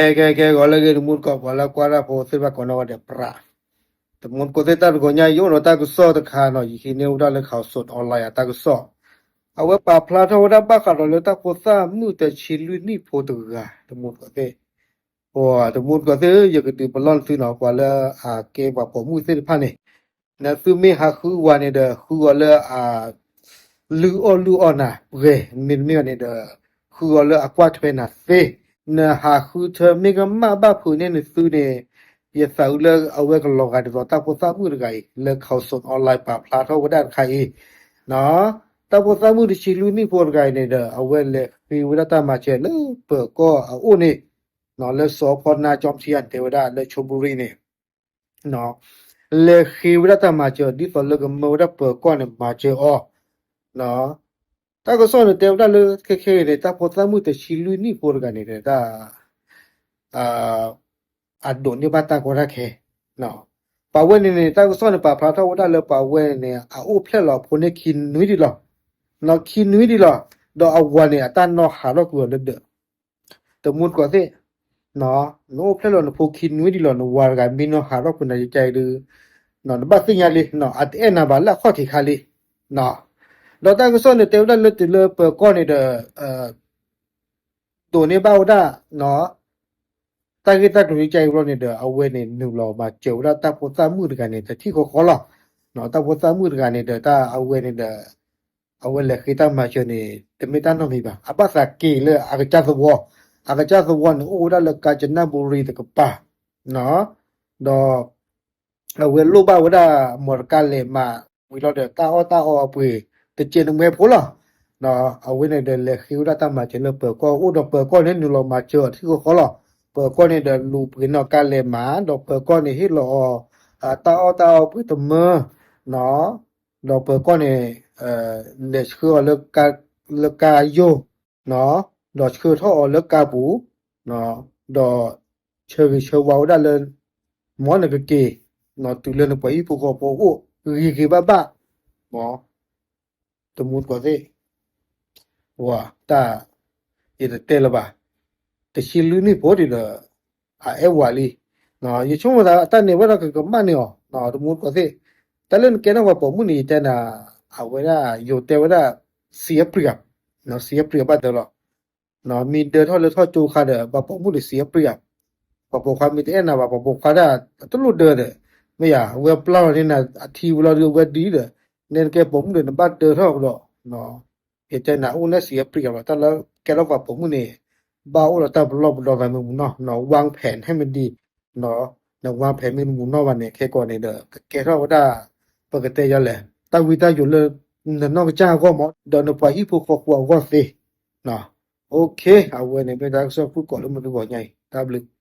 ကဲ ကဲ ကဲ ဂီၤလၢအဂ့ၤ တမူတကိး ပှၤလၢကွၢ်တၢ်ဖိသ့ၣ်တဖၣ်ကိးနီၢ်ဂၤဒဲး ပြး တမူတကိးသ့ၣ် တၢ်တဂီၤညါအံၤ ယအိၣ်ဒီးတၢ်ကစီၣ်တခါနီၤ, ယဟံးန့ၢ်ဝဲဒၣ်လၢ Khaosod Online အတၢ်ကစီၣ်, အဝဲပာ်ဖျါထီၣ်ဝဲဒၣ်ဘၣ်ဃးဒီးလၢတၢ်ဖိသၣ်မုၣ်တဆံလွံၢ်နံၣ်ဖိတဂၤ တမူတကိးသ့ၣ် တမူတကိးသ့ၣ် ယကဒုးပလီၢ်သုနီၤ ပှၤလၢအကဲပှၤပိာ်မုၣ်သ့ၣ်တဖၣ်န့ၣ်, နသုမ့ၢ်ဟးဃုဝၤန့ၣ်ဒီး ဃုအီၤလၢအ လုၢ်အီၣ်လုၢ်အီၣ်နၤပှဲၤ, မ့တမ့ၢ်ဘၣ်န့ၣ်ဒီး ဃုအီၤလၢအကွၢ်ထွဲနၤသ့, နဟးဃုထၢမ့ၢ်ကမၣ်ဘၣ်ဖုးန့ၢ်နသုန့ၣ်, ယသးအုးလၢအဝဲကလီၤဂာ်ဒ်သိးတၢ်ဖိသၣ်မုၣ်တဂၤအံၤ လၢ Khaosod Online ပာ်ဖျါထီၣ်ဝဲဒၣ်တခါအံၤ, တၢ်ဖိသၣ်မုၣ်တဆံလွံၢ်နံၣ်ဖိတဂၤအံၤန့ၣ်ဒီး အဝဲလဲၤဃ့ဝဲဒၣ်တၢ်မၤစၢၤလၢပၢၤကီၢ်အအိၣ်န့ၣ်, လၢစီၤဖီနါကၠီထံယၤတဲဝဲဒၣ်လၢ Chonburi န့ၣ် လဲၤဃ့ဝဲဒၣ်တၢ်မၤစၢၤ ဒ်သိးလၢကမၢဝဲဒၣ်ပၢၤကီၢ်န့ၣ် မၤစၢၤအီၤ, တၢ်ကစီၣ်န့ၣ်တဲဝဲဒၣ်လၢခဲခဲအံၤန့ၣ် တၢ်ဖိသၣ်မုၣ်တဆံလွံၢ်နံၣ်ဖိတဂၤန့ၣ်ဒီး တၢ် အဒိးန့ၢ်ဘၣ်တၢ်ကီတၢ်ခဲ, ပှၤဝဲန့ၣ်န့ၣ် တၢ်ကစီၣ်န့ၣ် ပာ်ဖျါထီၣ်ဝဲဒၣ်လၢပှၤဝဲန့ၣ်န့ၣ် အအိၣ်ဖျဲၣ်လီၤအဖိန့ၣ်ခံနွံဒံးလီၤ, ခံနွံဒံးလီၤ, ဒီးအဝၤန့ၣ် အတၢ်နီၢ်ဟးထီၣ်ကွံာ်အီၤလၢဒၢး တမူတကိးသ့ၣ်, နအိၣ်ဖျဲၣ်လီၤနဖိခံနွံဒံးလီၤ နဝၤတဂၤမ့ၢ်နီၢ်ဟးထီၣ်ကွံာ်နၤယကါအံၤဒီး, နဘၣ်သ့ၣ်ညါလံ, အတအဲၣ်နၤဘၣ်လၢအခီၣ်ထံးခါလံ, ဒီးတၢ်ကစီၣ်န့ၣ်တဲဝဲဒၣ်လၢတုၤလၢပၢၤကီၢ်န့ၣ်ဒီး ဒိးန့ၢ်ဘၣ်ဝဲဒၣ် တၢ်ဂ့ၢ်တၢ်ကျိၤယကါအံၤဘျီန့ၣ်ဒီး အဝဲန့ၣ်နုာ်လီၤမၤစၢၤဝဲဒၣ်တၢ်ဖိသၣ်မုၣ်တဂၤန့ၣ် တထံၣ်ဃီဃီလီၤ, တၢ်ဖိသၣ်မုၣ်တဂၤန့ၣ်ဒီး တၢ်အဝဲန့ၣ်ဒီး အဝဲလဲၤဃ့တၢ်မၤစၢၤန့ၣ် တမ့ၢ်တၢ်နီတမံၤဘၣ်, အဘၣ်သးက့ၤလၢအကစၢ်သဝီ, အကစၢ်သဝီန့ၣ် အိၣ်ဝဲဒၣ်လၢ ကၣ်စနၣ်ဘူရံၤ တကပၤ, ဒီး အဝဲလိၣ်ဘၣ်ဝဲဒၣ် မီတကါလဲၤမး ဝံၤလီၤဒီး တၢ်အီၣ်တၢ်အီအပှ့ၤ တကဲးနမဲဖိလီၤ, အဝဲန့ၣ်ဒီးလဲၤဃ့ဝဲဒၣ်တၢ်မၤစၢၤလၢပၢၤကီၢ် အိၣ်ဒီးပၢၤကီၢ်န့ၣ် နုာ်လီၤမၤစၢၤအီၤထံဃီဃီလီၤ, ပၢၤကီၢ်န့ၣ်ဒီးလူၤပှ့ၤနီၢ်ကါလဲၤမး ဒီးပၢၤကီၢ်န့ၣ်ဟ့ၣ်လီၤအီၤ တၢ်အီၣ်တၢ်အီပှ့ၤတမၢ ဒီးပၢၤကီၢ်န့ၣ် လဲၤဆှၢအီၤလၢ လၢကါယိၢ်, ဒီးဆှၢထီၣ်အီၤလၢကါပူၤ, ဒီးဆၢဂ့ၤဆၢဝါဝဲဒၣ်လၢ မ်နကက့ၤ တုၤလၢနပှၤဟံၣ်ဖိဃီဖိအအိၣ် ဂ့ၤဂ့ၤဘၣ်ဘၣ်, တမူတကိးသ့ၣ် ဝၤ တၢ် ယတတဲလၢၤဘၣ်, တဆံလွံၢ်နံၣ်ဖိဒံးဒီး အအဲၣ်ဝၤလံ, ယဆိကမိၣ်သးတၢ်န့ၣ်ဝဲဒၣ်ကကမၣ်န့ၢ်အီၤ တမူတကိးသ့ၣ်, တၢ်လၢနကဲထီၣ်ပှၤပိာ်မုၣ်န့ၣ် ယတဲနၤ အဝဲဒၣ် ယိၤတဲဝဲဒၣ် စံးအပြံးဧါ, စံးအပြံးအဘၣ်ဒၢလီၤ, မ့ၢ်ဒၢထီၣ်လၢထီၣ်ကၠိခါဒီး ပှၤပိာ်မုၣ်ဒီးစံးအပြံးဧါ, ပှၤပိာ်ခွါမ့ၢ်တအဲၣ်နၤဘၣ် ပှၤပိာ်ခွါဒၣ် တလိၣ်ဒၢဒီး, မ့ၢ်ယၤ အဝဲပျၢ်လီၤန့ၢ်နၤအထံဝံၤလီၤဒီး အဝဲဒ်ဒီး, နဲနကဲပိာ်မုၣ်ဒီး နဘၣ်ဒၢထီၣ်ကဒီး ယတဲနၤအိၣ်လၢစံးအပြံးလီၤ, တၢ်လၢကဲထီၣ်ပှၤပိာ်မုၣ်န့ၣ် ဘၣ်အိၣ်ဒီးတၢ်ပလီၢ်ပဒီသးမ့ၢ်မူနီၢ်, နဝါဖဲးဟဲမ့ၢ်ဒံး, နဝါဖဲးမ့ၢ်တမူနီၢ်ဘၣ်န့ၣ် ခဲကိာ်န့ၣ်ဒီး ကကဲထီၣ်ဝဲဒၣ် ပကတဲယၤလဲၣ် တၢ်ဝံတၢ်ယိးလၢ နနီၢ်ကစၢ်အဂီၢ်မး ဒီးနပှၤဟံၣ်ဖိဃီဖိအဂီၢ်သ့, OK အဝဲန့ၣ်မ့ၢ်တၢ်ကစီၣ်ဖုၣ်ကိာ်လၢမုၢ်တဂီၤညါအံၤ တၢ်ဘျုး